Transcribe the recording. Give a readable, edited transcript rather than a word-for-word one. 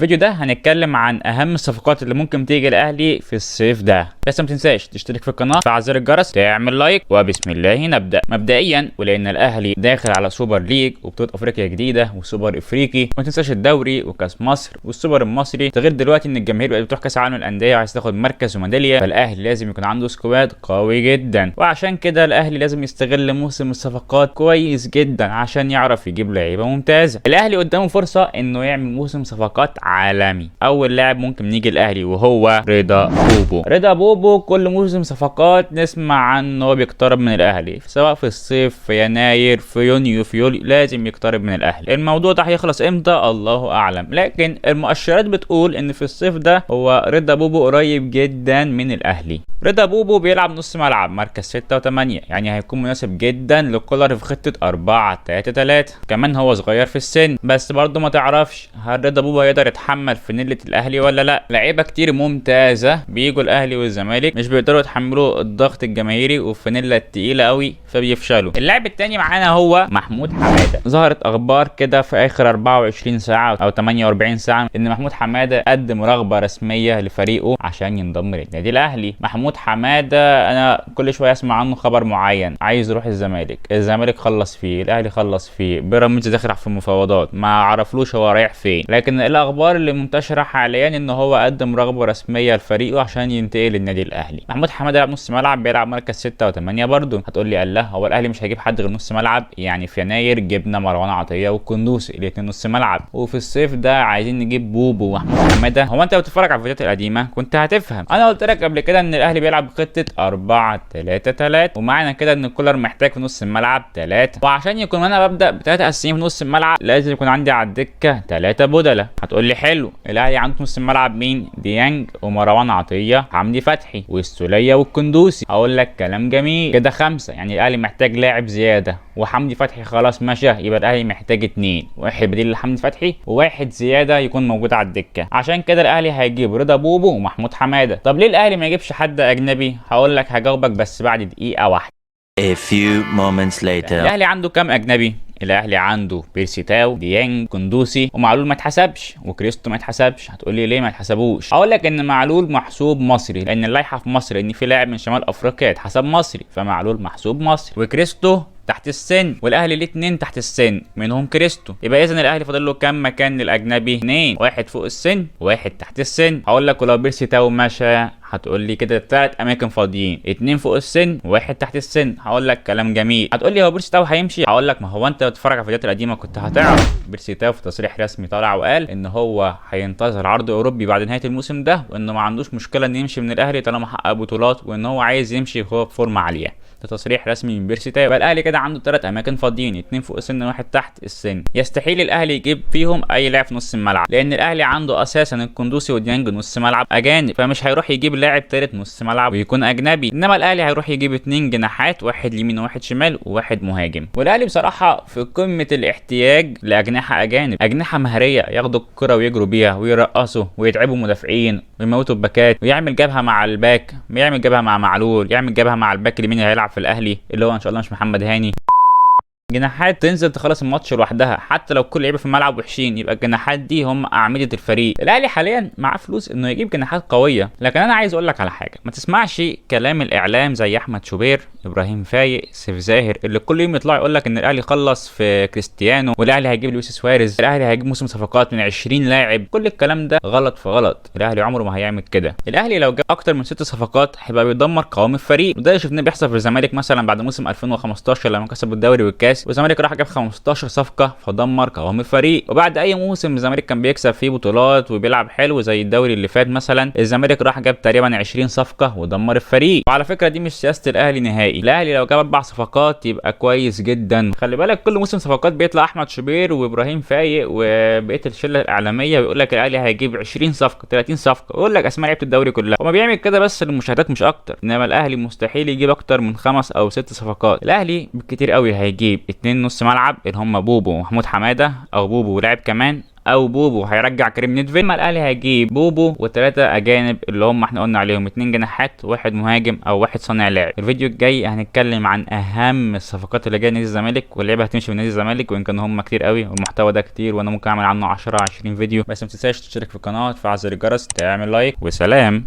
الفيديو ده هنتكلم عن اهم الصفقات اللي ممكن تيجي الاهلي في الصيف ده. بس ما تنساش تشترك في القناة، تفعل زر الجرس، تعمل like، وبسم الله نبدا. مبدئيا ولان الاهلي داخل على super league وبطولة افريقيا جديدة وسوبر افريقي، وما تنساش الدوري وكاس مصر والسوبر المصري، ده غير دلوقتي ان الجماهير بقت بتروح كاس العالم للاندية وعايز تاخد مركز وميداليه، فالاهلي لازم يكون عنده squad قوي جدا. وعشان كده الاهلي لازم يستغل موسم الصفقات كويس جدا عشان يعرف يجيب لعيبة ممتازة. الاهلي قدامه فرصة انه يعمل موسم صفقات عالمي. اول لاعب ممكن نيجي الاهلي وهو رضا بوبو. رضا بوبو كل موسم صفقات نسمع عنه هو بيقترب من الاهلي، سواء في الصيف، في يناير، في يونيو، في يوليو، لازم يقترب من الاهلي. الموضوع ده هيخلص امتى؟ الله اعلم، لكن المؤشرات بتقول ان في الصيف ده هو رضا بوبو قريب جدا من الاهلي. رضا بوبو بيلعب نص ملعب مركز 6 و8، يعني هيكون مناسب جدا لكولر في خطة 4-3-3. كمان هو صغير في السن، بس برضه ما تعرفش هل رضا بوبو هيقدر يتحمل فانيلة الاهلي ولا لا. لعيبة كتير ممتازة بيجوا الاهلي والزمالك مش بيقدروا يتحملوا الضغط الجماهيري والفانيلا التقيلة قوي فبيفشلوا. اللاعب التاني معانا هو محمود حمادة. ظهرت اخبار كده في اخر 24 ساعة او 48 ساعة ان محمود حمادة قدم رغبة رسمية لفريقه عشان ينضم للنادي الاهلي. محمود حمادة انا كل شوية اسمع عنه خبر معين، عايز يروح الزمالك، الزمالك خلص فيه، الاهلي خلص فيه، بيراميدز داخل في مفاوضات، ما عرفلوش هو رايح فين. لكن الاخبار اللي منتشرة حاليا ان هو قدم رغبة رسمية لفريقه عشان ينتقل للنادي الاهلي. محمود حمادة يلعب نص ملعب، بيلعب مركز 6 و8 برضه. هتقول لي الله، هو الاهلي مش هيجيب حد غير نص ملعب؟ يعني في يناير جبنا مروان عطية والقندوسي الاثنين نص ملعب، وفي الصيف ده عايزين نجيب بوبو ومحمود حمادة. هو انت لو بتتفرج على الفيديوهات القديمة كنت هتفهم. انا قلت لك قبل كده ان الاهلي بيلعب بخطه 4-3-3، ومعنى كده ان كولر محتاج في نص الملعب 3، وعشان يكون انا ببدا بثلاثة اساسيين في نص الملعب لازم يكون عندي على الدكة 3 بدله. هتقول لي حلو، الاهلي عنده في نص الملعب مين؟ ديانج ومروان عطية، حمدي فتحي، والسوليه والقندوسي. هقول لك كلام جميل كده، 5، يعني الاهلي محتاج لاعب زيادة، وحمدي فتحي خلاص مشى، يبقى الاهلي محتاج 2، واحد بديل لحمدي فتحي وواحد زيادة يكون موجود على الدكة. عشان كده الاهلي هيجيب رضا بوبو ومحمود حمادة. طب ليه الاهلي ما يجيبش حد اجنبي؟ هقول لك، هجاوبك بس بعد دقيقة واحدة. A few moments later. الاهلي عنده كام اجنبي؟ الاهلي عنده بيرسي تاو، ديانج، قندوسي، ومعلول ما اتحسبش، وكريستو ما اتحسبش. هتقول لي ليه ما اتحسبوش؟ اقول لك ان معلول محسوب مصري، لان اللائحة في مصر ان في لاعب من شمال افريقيا يتحسب مصري، فمعلول محسوب مصري، وكريستو تحت السن، والاهلي ليه 2 تحت السن منهم كريستو. يبقى اذا الاهلي فاضل له كام مكان للاجنبي؟ 2، واحد فوق السن وواحد تحت السن. هقول لك ولو بيرسي تاو مشى هتقول لي كده 3 اماكن فاضيين، 2 فوق السن وواحد تحت السن. هقول لك كلام جميل. هتقول لي هو بيرسي تاو هيمشي؟ هقول لك ما هو انت لو تتفرج على الفيديوهات القديمة كنت هتعرف. بيرسي تاو في تصريح رسمي طلع وقال ان هو هينتظر عرض اوروبي بعد نهاية الموسم ده، وانه ما عندوش مشكلة انه يمشي من الاهلي طالما حقق بطولات، وان هو عايز يمشي وهو في فورمه عالية. ده تصريح رسمي من بيرسي تاو. يبقى الاهلي كده عنده 3 اماكن فاضيين، 2 فوق السن وواحد تحت السن. يستحيل الاهلي يجيب فيهم اي لاعب في نص الملعب، لان الاهلي عنده اساسا القندوسي وديانج نص ملعب اجانب، فمش هيروح يجيب لاعب تالت نص ملعب ويكون اجنبي. انما الاهلي هيروح يجيب 2 جناحات، واحد يمين وواحد شمال وواحد مهاجم. والاهلي بصراحة في قمة الاحتياج لاجنحه اجانب، اجنحة مهاريه ياخدوا الكره ويجروا بيها ويرقصوا ويتعبوا مدافعين ويموتوا الباكات، ويعمل جبهة مع ال back، يعمل جبهة مع معلول، يعمل جبهة مع ال back اليمين اللي هيلعب في الاهلي اللي هو ان شاء الله مش محمد هاني. جناحات تنزل تخلص الماتش لوحدها، حتى لو كل لعيبة في الملعب وحشين يبقى الجناحات دي هم اعمدة الفريق. الاهلي حاليا معاه فلوس انه يجيب جناحات قوية، لكن انا عايز اقول لك على حاجة، ما تسمعش كلام الاعلام زي احمد شوبير، ابراهيم فايق، سيف زاهر، اللي كل يوم يطلع يقول لك ان الاهلي خلص في كريستيانو، والاهلي هيجيب لويس سواريز، الاهلي هيجيب موسم صفقات من 20 لاعب. كل الكلام ده غلط في غلط، الاهلي عمره ما هيعمل كده. الاهلي لو جاب اكتر من 6 صفقات هيبقى بيدمر قوام الفريق، وده اللي شفناه بيحصل في الزمالك مثلا بعد موسم 2015 لما كسبوا الدوري والكاس، والزمالك راح جاب 15 صفقة فدمر قوام الفريق. وبعد اي موسم الزمالك كان بيكسب فيه بطولات وبيلعب حلو زي الدوري اللي فات مثلا، الزمالك راح جاب تقريبا 20 صفقة ودمر الفريق. وعلى فكرة دي مش سياسة الاهلي نهائي، الاهلي لو جاب 4 صفقات يبقى كويس جدا. خلي بالك كل موسم صفقات بيطلع احمد شوبير وابراهيم فايق وبقية الشلة الاعلامية ويقول لك الاهلي هيجيب 20 صفقة 30 صفقة، ويقول لك اسماء لعيبة الدوري كلها. هو بيعمل كده بس للمشاهدات مش اكتر، انما الاهلي مستحيل يجيب اكتر من 5 او 6 صفقات. الاهلي بالكتير قوي هيجيب 2 نص ملعب اللي هم بوبو ومحمود حمادة، او بوبو ولاعب كمان، او بوبو هيرجع كريم نيدفيد. اما الاهلي هيجيب بوبو وثلاثة اجانب اللي هم احنا قلنا عليهم، 2 جناحات، 1 مهاجم او 1 صانع لاعب. الفيديو الجاي هنتكلم عن اهم الصفقات اللي جاية نادي الزمالك واللعيبة هتمشي من نادي الزمالك، وان كان هم كتير قوي والمحتوى ده كتير وانا ممكن اعمل عنه 10 20 فيديو. بس ما تنساش تشترك في القناة، تفعل زر الجرس، تعمل لايك، وسلام.